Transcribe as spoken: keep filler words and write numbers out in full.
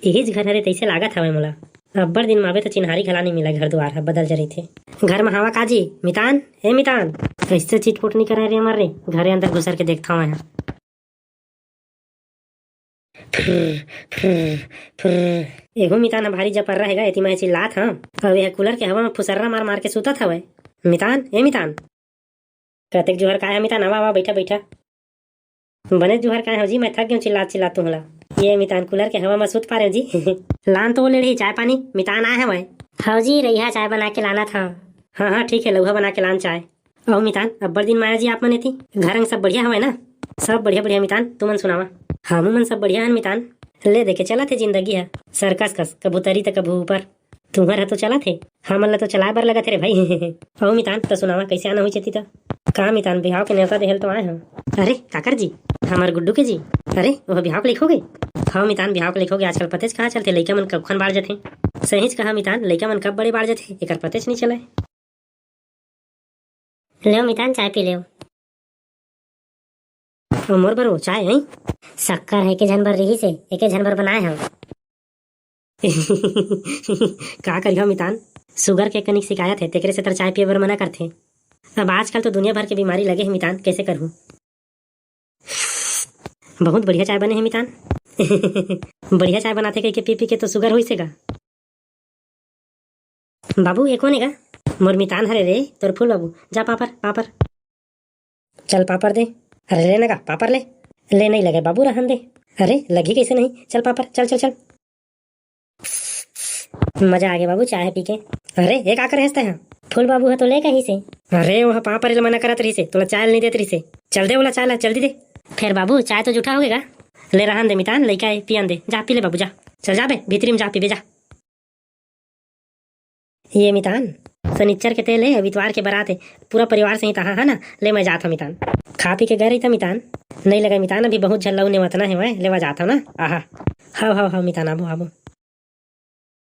इहीच घर हरे तइसे लागत हवय मोला। अब्बड़ दिन माबे त चिन्हारी घला नइ मिलय, घर दुआर ह बदल जरई थे। घर म हवा का जी? मितान, ए मितान। अइसे चिटपुट नइ करय रे हमर रे, घरे अंदर घुसर के देखथंव मैं ह। फुर्र, फुर्र, फुर्र। एहू मितान ह भारी जपर्रा हे गा, एती मैं चिल्लात हंव। अउ एह कूलर के हवा म फुसर्रा मार मार के सुतत हवय। मितान, ए मितान। कतेक जुहर काय ह मितान, आवा, आवा, बइठा, बइठा। बने जुहर काय हो जी, मैं थक गेंव चिल्लात चिल्लात तुहला। ये मितान, कूलर के हवा म सुत पारेंव जी। लान तो ओ लेड़ही चाय पानी, मितान आय हवय। हव जी, रइहा चाय बना के लानत हंव। हाँ, हाँ, ठीक हे, लउहा बना के लान चाय। अहो मितान, अब्बड़ दिन म आय जी आप मन एती। घर अंग सब बढ़िया हवय ना? सब बढ़िया, बढ़िया मितान, तुमन सुनावा? हमू मन सब बढ़िया हन मितान। ले देखे चलत हे जिंदगी ह, सर्कस कस, कभू तरी त कभू ऊपर। तुंहर ह तो चलत हे, हमन ल तो चलाए बर लगत हे रे भाई। अहो मितान, त सुनावा, कइसे आना होइस एती त? का मितान, बिहाव के नेवता देहे ल तो आय हंव। अरे, काकर जी? हमर गुड्डू के जी? अरे, ओह बिहाव के लइक हो गे? हव मितान, बिहाव के लइक हो गे, आजकल पतेच कहाँ चलथे, लइका मन कबखन बाढ़ जथे। सहीच कहा मितान, लइका मन कब बड़े बाढ़ जथे, एकर पतेच नइ चलय। लेव मितान, चाय पी लेव। अउ मोर बर वो चाय, हई? शक्कर ह एके झन बर रिहिस हे, एके झन बर बनाए हंव। का करिहव मितान, सुगर के कनिक शिकायत हे, तेकरे सेती चाय पिए बर मना करथे। अब आजकल तो दुनिया भर के बीमारी लगे हे मितान, कइसे करहूं? बहुत बढ़िया चाय बने हे मितान। बढ़िया चाय बनाथे कहिके पी पी के तो सुगर होइस हे गा। बाबू, ए कोन ए गा? मोर मितान हरे रे, तोर फूल बाबू। जा पापर, पापर। चल पापर दे। अरे ले ना गा, पापर ले। ले नइ लगे बाबू, रहन दे। अरे लगही कइसे नहीं, चल पापर, चल, चल, चल। मजा आ गे बाबू चाय पी के। अरे ए का करे हस तैं? फूल बाबू ह तो ले कहिस हे। अरे ओह पापर ल मना करत रहिस हे, तोला चाय ल नइ देत रहिस हे। चल दे ओला चाय ल, जल्दी दे। फेर बाबू चाय तो जूठा हो गे गा। ले रहन दे मितान, लइका ए, पियन दे। जा पी ले बाबू जा। चल जा बे, भीतरी म जा पीबे जा। ये मितान, सनिच्चर के तेल हे, अब इतवार के बरात हे, पूरा परिवार सहित आहा हा ना, ले मैं जात हंव मितान। खा पी के गे रहिता मितान, नइ लगे मितान, अभी बहुत झन ल नेवतना हे, मैं लेवा जात हंव ना, आहा। हव, हव, हव मितान, आबो, आबो।